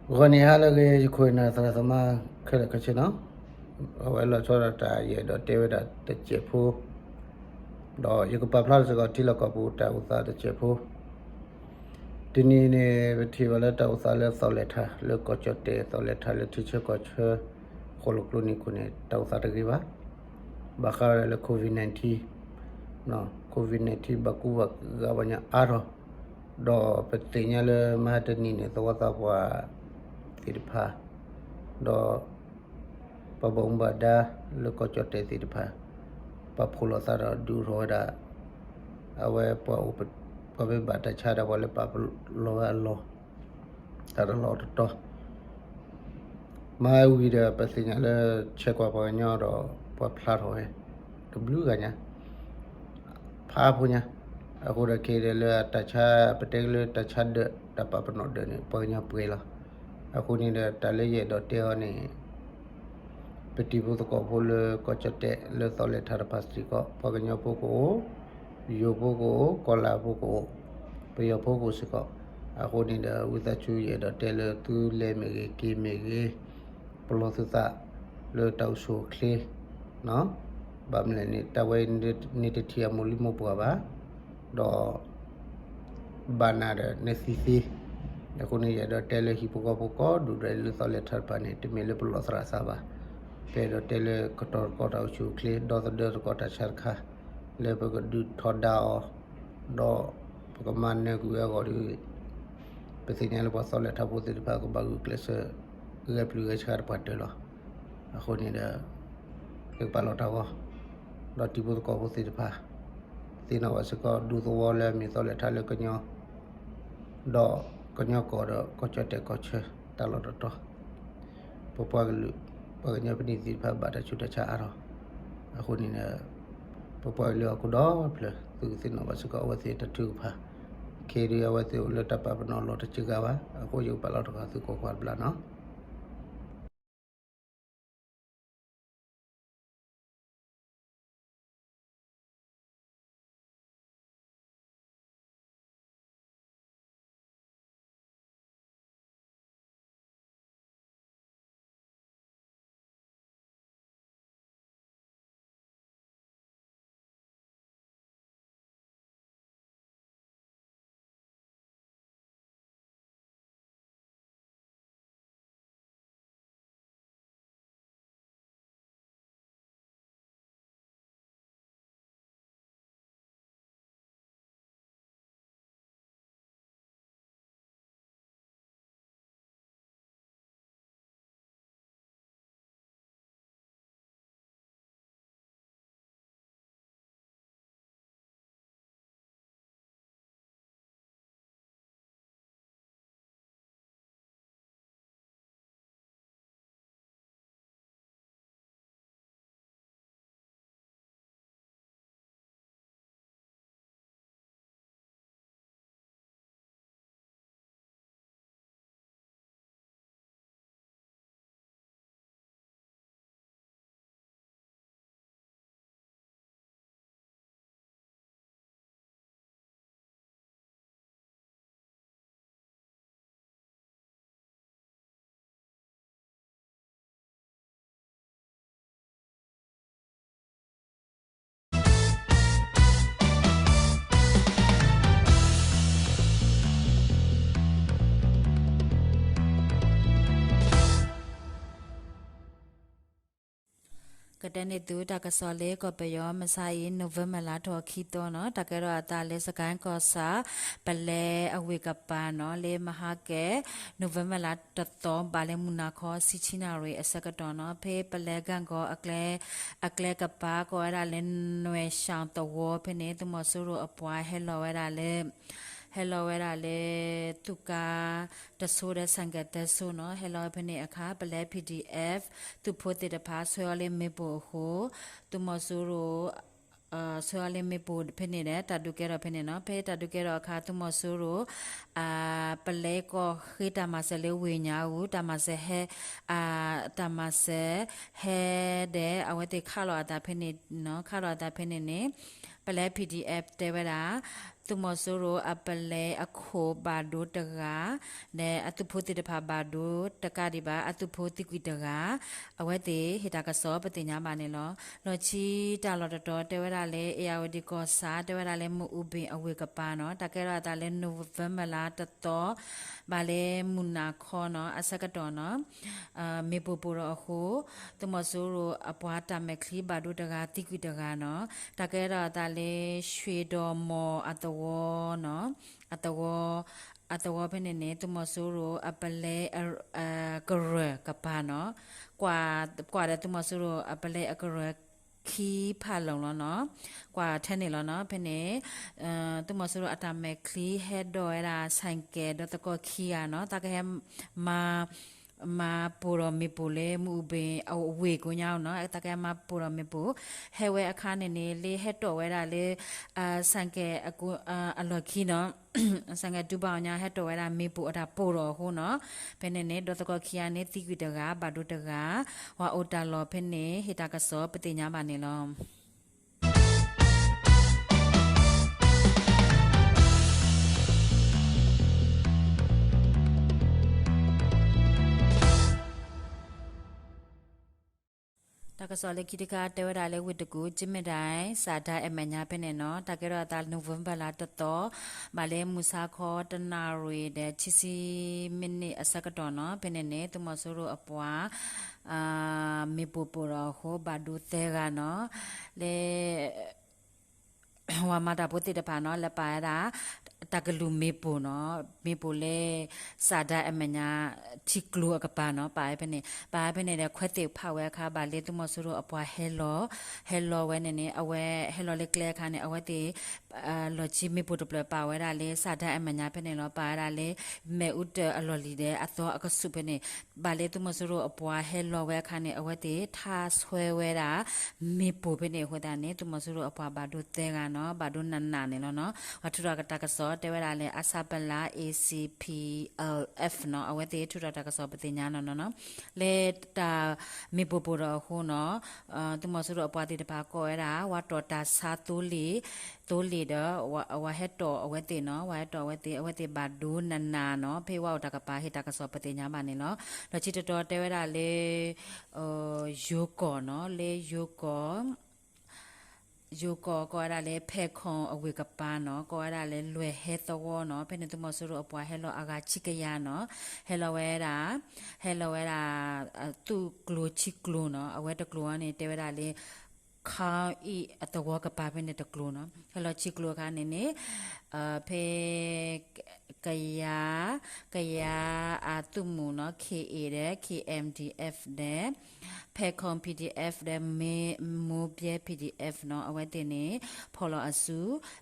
ဂီၤနံၤဟါလၢအဂ့ၤ ယခိၣ်နၢ်သရၣ်သမါခဲလၢာ်ခဲဆ့နီၤ, အဝဲလီၤဆီဒၣ်တၢ်ယအဲၣ်ဒိးတဲဝဲဒၣ်တစဲးဖိ, ဒီးယကပာ်ဖျါထီၣ်စ့ၢ်ကီးထံလီၢ်ကီၢ်ပူၤတၢ်အိၣ်သးတစဲးဖိ, တနံၤန့ၣ် ပထံၣ်ဘၣ်လၢတၢ်အိၣ်သးလၢသီၣ်လဲၣ်ထၣ် လၢကီၢ်ကၠီၣ်တဲၣ် သီၣ်လဲၣ်ထၣ်လၢထံဆၢကီၢ်ဆၢ ဃိၣ်လိာ်ကျိနံၤခိၣ်န့ၣ် တၢ်အိၣ်သးတဂ့ၤဘၣ်, ဘၣ်ဃးဝဲဒၣ်လၢ COVID nineteen, COVID nineteen ဘၣ်ကူဘၣ်ဂာ်ပှၤကညီအါထီၣ်, ဒီးပသ့ၣ်ညါလၢမဟါတနံၤန့ၣ် သဝီသးပှၢ်သ့ၣ်တဖၣ်, ဒီး ပှၤဘၣ်မူဘၣ်ဒါလၢကီၢ်ကၠီၣ်တဲၣ်သ့ၣ်တဖၣ် ပာ်ဖှိၣ်လိာ်သးဒီးဒုးအိၣ်ထီၣ်ဝဲဒၣ် အဝဲပှၤအိၣ် ပှၤမ့ၢ်ဘၣ်တၢ်ဆါဒီးပှၤလၢပာ်လီၤဝဲအလီၢ် တၢ်တလီၢ်တတီၤ မၤဝံၤဒီး ပသ့ၣ်ညါလၢဆဲးကွၢ်ပှၤကညီဒီး ပှၤဖျါထီၣ်ဝဲ တဘျုးဂၤညါ ဖးဖိညါ, အဃိဒီးခဲအံၤဒီးလၢအတၢ်ဆါ ပတဲကလၢတၢ်ဆါဒၢး တၢ်ပာ်ပနီၣ်ဒၢးန့ၣ် ပှၤကညီပှဲၤလီၤ. အဃိန့ၣ်ဒီး တၢ်လၢယအဲၣ်ဒိးတဲအီၤန့ၣ် ပတံၤဖိသကိးဖိလၢကီၢ်ကၠီၣ်တဲၣ်လၢသီၣ်လဲၣ်ထၣ်တဖၣ်စ့ၢ်ကီး ပှၤကညီဖိကအိၣ်, ယိၤဖိကအိၣ်, ကီၢ်လၤဖိကအိၣ်, ပယီၤဖိကအိၣ်စ့ၢ်ကီး, အဃိန့ၣ်ဒီး ဝံသးစူၤယအဲၣ်ဒိးတဲလၢသုလဲၤမ့ၢ်ဂ့ၤ က့ၤမ့ၢ်ဂ့ၤ, ပလီၢ်သုသးလၢတၢ်အိၣ်ဆူၣ်အိၣ်ချ့ ဘၣ်မနုၤလဲၣ်န့ၣ် တၢ်ဝဲန့ၣ်တထံၣ်အမိၢ်လံမိၢ်ပှၢ်ဘၣ်, ဒီး ဘၣ်နၤဒီးနသံသ့, အဃိန့ၣ် ယအဲၣ်ဒိးတဲလၢဟံၣ်ဖိဃီဖိကိးဒူၣ်ဒီးလၢသီၣ်လဲၣ်ထၣ်တဖၣ်န့ၣ် တမ့ၢ်လၢပလီၢ်သရၣ်သးဘၣ်, ပအဲၣ်ဒိးတဲလၢကတီၢ်တကီၢ်တၢ်အိၣ်ဆူၣ်အိၣ်ချ့ ဒီသဒၢတကီၢ်တၢ်ဆါတခါ လၢပကဒုးထီဒါအီၤ, ဒီးပကမၤနၢၤကွံာ်ဝဲအဂီၢ်ဒီး ပသ့ၣ်ညါလၢပှၤသီၣ်လဲၣ်ထၣ်ဖိသ့ၣ်တဖၣ်ကဘၣ်ဂုာ်ကျဲးစၢး ဂဲၤပျုၢ်ဂဲၤဆှးတပှၢ်တၢၢ်လီၤ. အဃိန့ၣ်ဒီး ယကပာ်လီၤတၢ်ဂီၤ, ဒီးတံၤဖိသကိးဖိသ့ၣ်တဖၣ် သ့ၣ်နီၣ်ဘၣ်စ့ၢ်ကီး ဒူသဝီလၢအမ့ၢ်သီၣ်လဲၣ်ထၣ်လၢကညီ ဒီးကညီကီၢ်ဒီးကီၢ်ကၠီၣ်တဲၣ်ကီၢ်ဆၢတၢ်လီၢ်တတီၤ, ပပှၤကလုာ် ပှၤကညီဖဲန့ၣ်သ့ၣ်တဖၣ်ဘၣ်တၢ်ဆူးတၢ်ဆါအါထီၣ်, အဃိန့ၣ်ဒီး ပပှၤကလုာ်ဟီၣ်ခိၣ်ဒီဖျၢၣ် သုကသ့ၣ်နီၣ်ဘၣ်စ့ၢ်ကီး အဝဲသ့ၣ်တၢ်ထုကဖၣ်, ခဲအံၤဒုးအဝဲသ့ၣ်အိၣ်လၢတၢ်ပာ်ပနီၣ်အလီၢ်တစှၤဂၤဘၣ်, အဃိယကပာ်လီၤတၢ်ဂီၤသုကိးကွၢ်တဘျီနီၤ. ကတဲန့ၢ်သုတၢ်ကစီၣ်လၢကီၢ်ပယီၤမုၢ်ဆါအံၤ November လါထီၣ်ခံသီနီၤ, တၢ်ကဲထီၣ်အသးလၢစကဲကီၢ်ဆၣ် ပလဲအဝ့ၢ်ကပၤနီၤ, လၢမဟါကဲ November လါတသီ ဘၣ်လၢမုၢ်နၤခီ ဆံဆံနၣ်ရံၣ်အဆၢကတီၢ်နီၤ, ဖဲပလဲဂၣ်ကီၤ အကျဲကပၤ ကိးဝဲဒၣ်လၢ နွဲၣ်ဆၣ်သဝီဖဲန့ၣ် သုးမီၤစိရိၤအပှၤဟဲလီၤဝဲဒၣ်လၢ ဟဲလီၤဝဲဒၣ်လၢ သူၣ်ကါတစိၤဒီး ဆိုင်ကယ်သၢစိၤနီၤ, ဟဲလီၤဝဲဖဲန့ၣ်အခါ ပလဲ PDF သုးဖိသ့ၣ်တဖၣ် ဆွဲအီၤလၢမ့ၣ်ပိၢ်အဃိ သုးမီၤစိရိၤ ဆွဲအီၤလၢမ့ၣ်ပိၢ်ဖဲန့ၣ်ဒီး တၢ်ဒုးကဲထီၣ်ဖဲန့ၣ်နီၤ, ဖဲတၢ်ဒုးကဲထီၣ်အခါ သုးမီၤစိရိၤ ပလဲကီၢ်ဃ့တၢ်မၤစၢၤလၢဝ့ၢ်ညါအူ တၢ်မၤစၢၤဟဲ တၢ်မၤစၢၤဟဲဒီး အဝဲသ့ၣ်ခးလီၤအသးဖဲန့ၣ်နီၤ, ခးလီၤအသးဖဲန့ၣ်န့ၣ် ပလဲ PDF တဲဝဲဒၣ် သုးမီၤစိရိၤအပလဲအခိၣ်ဘၣ်ဒိတဂၤ, ဒီးအသုးဖိသ့ၣ်တဖၣ်ဘၣ်ဒိတကးဒံးဘၣ် အသုးဖိသံကွံာ်တဂၤ, အဝဲသ့ၣ်ဟ့ၣ်တၢ်ကစီၣ်ပသ့ၣ်ညါဘၣ်န့ၣ်လီၤ. လီၢ်ခံတၢ်လီၢ်တတီၤ တဲဝဲဒၣ်လၢ အ့ၣ်ယၣ်ဝတံၣ်ကီၢ်ဆၣ် တဲဝဲဒၣ်လၢမုၢ်အူဘ့ၣ်အဝ့ၢ်ကပၤနီၤ, တၢ်ကဲထီၣ်အသးလၢ November လါတသီ ဘၣ်လၢမုၢ်နၤခီနီၤ အဆၢကတီၢ်နီၤ မ့ၣ်ပိၢ်ပိၢ်ထီၣ်အဃိ သုးမီၤစိရိၤအပှၤတၢ်မဲာ်ချံဘၣ်ဒိတဂၤ သံကွံာ်တဂၤနီၤ, တၢ်ကဲထီၣ်အသးလၢ ရွှေတော်မော် အသဝီနီၤ, အသဝီ အသဝီဖဲန့ၣ်န့ၣ် သုးမီၤစိရိၤအပလဲ ကရၢၢ်ကပၤနီၤ, ကွၢ်ဒီးသုးမီၤစိရိၤ အပလဲအကရၢၢ်ခံဖးလီၤလီၤနီၤ, ကွၢ်ထဲန့ၣ်လီၤနီၤ, ဖဲန့ၣ် သုးမီၤစိရိၤအတၢ်မဲာ်ချံဟဲဒိးဝဲဒၣ် ဆိုင်ကယ် ဒီးသကိးခံဂၤနီၤ, တၢ်ကဟဲမၤ မၤပိၢ်ထီၣ်မ့ၣ်ပိၢ်လၢမုၢ်အူဘ့ၣ်အဝ့ၢ်ကိညါနီၤ, တၢ်ကဟဲမၤပိၢ်ထီၣ်မ့ၣ်ပိၢ်, ဟဲဝဲအခါန့ၣ်န့ၣ် လၢဟဲတီၢ်ဝဲဒၣ်လၢ ဆိုင်ကယ် အလီၢ်ခံနီၤ, ဆိုင်ကယ် တူၢ်ဘၣ်အီၤညါ ဟဲတီၢ်ဝဲဒၣ်မ့ၣ်ပိၢ်အတၢ်ပိၢ်ထီၣ်အဃိနီၤ, ဖဲန့ၣ်န့ၣ် ဒီးသကိးခံဂၤန့ၣ် သံကွံာ်တဂၤ ဘၣ်ဒိတဂၤ, ပှၤအိၣ်တၢ်လီၢ်ဖဲန့ၣ် ဟ့ၣ်တၢ်ကစီၣ်ပသ့ၣ်ညါဘၣ်န့ၣ်လီၤ. တၢ်ကစီၣ်လၢခံတခါ တဲဝဲဒၣ်လၢဝ့ၢ်တကူၣ် ကၠ့မဲၣ်ဒၣ် စးဒါအဲၣ်မဲာ်ညါဖဲန့ၣ်နီၤ, တၢ်ကဲထီၣ်အသး November လါတသီ ဘၣ်လၢမုၢ်ဆါခီတနၣ်ရံၣ်ဒီး ခံဆံမံးနံးအဆၢကတီၢ်နီၤ, ဖဲန့ၣ်န့ၣ် သုးမီၤစိရိၤအပှၤ မ့ၣ်ပိၢ်ပိၢ်ထီၣ်အဃိ ဘၣ်ဒိသၢဂၤနီၤ, လၢ ပှၤမၤတၢ်ဖိသ့ၣ်တဖၣ်နီၤ လဲၤပာ်ဝဲဒၣ် တၢ်ကလုၢ်မ့ၣ်ပိၢ်နီၤ, မ့ၣ်ပိၢ်လၢ စးဒါအဲၣ်မဲာ်ညါ ထံကျိအကပၤနီၤ, ပာ်ဝဲဖဲန့ၣ် ပာ်ဝဲဖဲန့ၣ်ဒီး ခွဲးသ့ၣ်ဖးဝဲအခါ ဘၣ်လၢသုးမီၤစိရိၤအပှၤဟဲလီၤ, ဟဲလီၤဝဲန့ၣ်န့ၣ် အဝဲဟဲလီၤလၢကျဲအခါန့ၣ် အဝဲသ့ၣ် လီၢ်ခံမ့ၣ်ပိၢ်တဖျၢၣ် ပာ်ဝဲဒၣ်လၢ စးဒါအဲၣ်မဲာ်ညါဖဲန့ၣ်လီၤ, ပာ်ဝဲဒၣ်လၢ မ့ၣ်အူတၢၢ်အလီၢ်လံၤဒီး အသီအကဆူးဖဲန့ၣ်, ဘၣ်လၢသုးမီၤစိရိၤအပှၤဟဲလီၤဝဲအခါန့ၣ် အဝဲသ့ၣ် ထါဆွဲဝဲဒၣ် မ့ၣ်ပိၢ်ဖဲန့ၣ်အဃိသတးန့ၣ် သုးမီၤစိရိၤအပှၤဘၣ်ဒိသၢဂၤနီၤ, ဘၣ်ဒိနးနးန့ၣ်လီၤနီၤ, ပှၤထုးထီၣ်တၢ်ကစီၣ်တဲဝဲဒၣ်လၢ အဆၣ်ပလး A C P L F နီၤ, အဝဲသ့ၣ်ထုးထီၣ်တၢ်ကစီၣ်ပသ့ၣ်ညါနီၤနီၤနီၤ, လၢတၢ်မ့ၣ်ပိၢ်ပိၢ်ထီၣ်အဃိနီၤ, သုးမီၤစိရိၤအပှၤသ့ၣ်တဖၣ်ကိးဝဲဒၣ် ဝၤတီၢ်တၢ်ဆါသိလ့ၣ်, သိလ့ၣ်ဒီး ဝၤဟဲတီၢ်အဝဲသ့ၣ်နီၤ, ဝၤဟဲတီၢ်အဝဲသ့ၣ်, အဝဲသ့ၣ်ဘၣ်ဒိနးနးနီၤ, ဖဲဝၤအိၣ်တၢ်ကပၤ ဟ့ၣ်တၢ်ကစီၣ်ပသ့ၣ်ညါဘၣ်န့ၣ်လီၤ. ဒီးခံတတီၤတဲဝဲဒၣ်လၢ ယိၤကီၢ်နီၤ, လၢယိၤကီၢ် ယိၤကီၢ်ကိးဝဲဒၣ်လၢ ဖဲးခိၣ်အဝ့ၢ်ကပၤနီၤ, ကိးဝဲဒၣ်လၢလွဲၢ်ဟဲသဝီနီၤ, ဖဲန့ၣ်သုးမီၤစိရိၤအပှၤဟဲလီၤအဂၤခံကယၤနီၤ, ဟဲလီၤဝဲဒၣ်, ဟဲလီၤဝဲဒၣ် သုးကျိၤခံကျိၤနီၤ, အဝဲတကျိၤန့ၣ် တဲဝဲဒၣ်လၢ ခီအံၣ်အသဝီကပၤဖဲန့ၣ်တကျိၤနီၤ, ဟဲလီၤခံကျိၤအခါန့ၣ်န့ၣ် ဖဲ ကယၤ, ကယၤအသုးမုၢ်နီၤ, K A ဒီး K M D F ဒီး ဖဲးခိၣ် P D F ဒီး မိၢ်ဘဲ P D F နီၤ, အဝဲသ့ၣ်န့ၣ် ဖီၣ်လီၤအစု,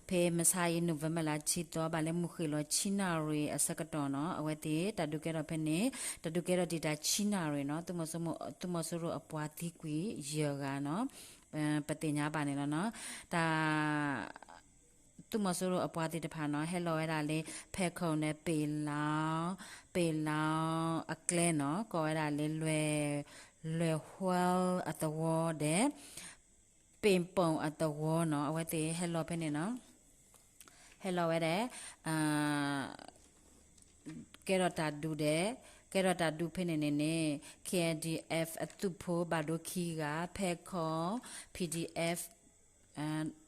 ဖဲမဆါအံၤ November လါဆံသီ ဘၣ်လၢမုၢ်ဃ့ၢ်လီၤဆံနၣ်ရံၣ်အဆၢကတီၢ်နီၤ, အဝဲသ့ၣ်တၢ်ဒုးကဲထီၣ်ဖဲန့ၣ် တၢ်ဒုးကဲထီၣ်ဒံးတၢ်ဆံနၣ်ရံၣ်နီၤ, သုးမီၤစိရိၤအပှၤသံကွံာ်ယဲၢ်ဂၤနီၤ, ပသ့ၣ်ညါဘၣ်န့ၣ်လီၤနီၤ, တၢ် သုးမီၤစိရိၤအပှၤသ့ၣ်တဖၣ်နီၤ, ဟဲလီၤဝဲဒၣ်လၢ ဖဲးခိၣ်န့ၣ် ပ့ၢ်လီၤ, ပ့ၢ်လီၤအကျဲနီၤ, ကိးဝဲဒၣ်လၢလွဲၢ်, လွဲၢ်ဟွဲအသဝီဒီး ပ့ၣ်ပိၣ်အသဝီနီၤ, အဝဲသ့ၣ်ဟဲလီၤဖဲန့ၣ်နီၤ, ဟဲလီၤဝဲဒၣ် ကဲထီၣ်တၢ်ဒုးဒီး, ကဲထီၣ်တၢ်ဒုးဖဲန့ၣ်န့ၣ်န့ၣ် K N D F အသုးဖိဘၣ်ဒိခံဂၤ, ဖဲးခိၣ် P D F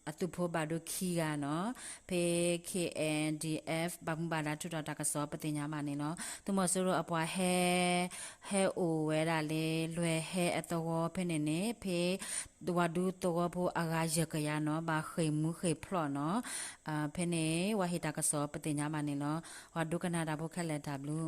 အသုးဖိဘၣ်ဒိခံဂၤနီၤ, ဖဲ K N D F ဘၣ်မူဘၣ်ဒါထုးထီၣ်တၢ်ကစီၣ်ပသ့ၣ်ညါဘၣ်န့ၣ်လီၤ. သုးမီၤစိရိၤအပှၤဟဲ, ဟဲအိၣ်ဝဲဒၣ်လၢလွဲၢ်ဟဲအသဝီဖဲန့ၣ်န့ၣ် ဖဲဝၤဒူသဝီဖိအဂၤယဲၢ်ကယၤနီၤ, ဘၣ်ဃ့ၢ်မူဃ့ၢ်ဖျိးနီၤ, ဖဲန့ၣ် ဝၤဟ့ၣ်တၢ်ကစီၣ်ပသ့ၣ်ညါဘၣ်န့ၣ်လီၤ. ဝၤဒိကနၣ်တၢ်ဖိခဲလၢာ်တၢ်ဘျုး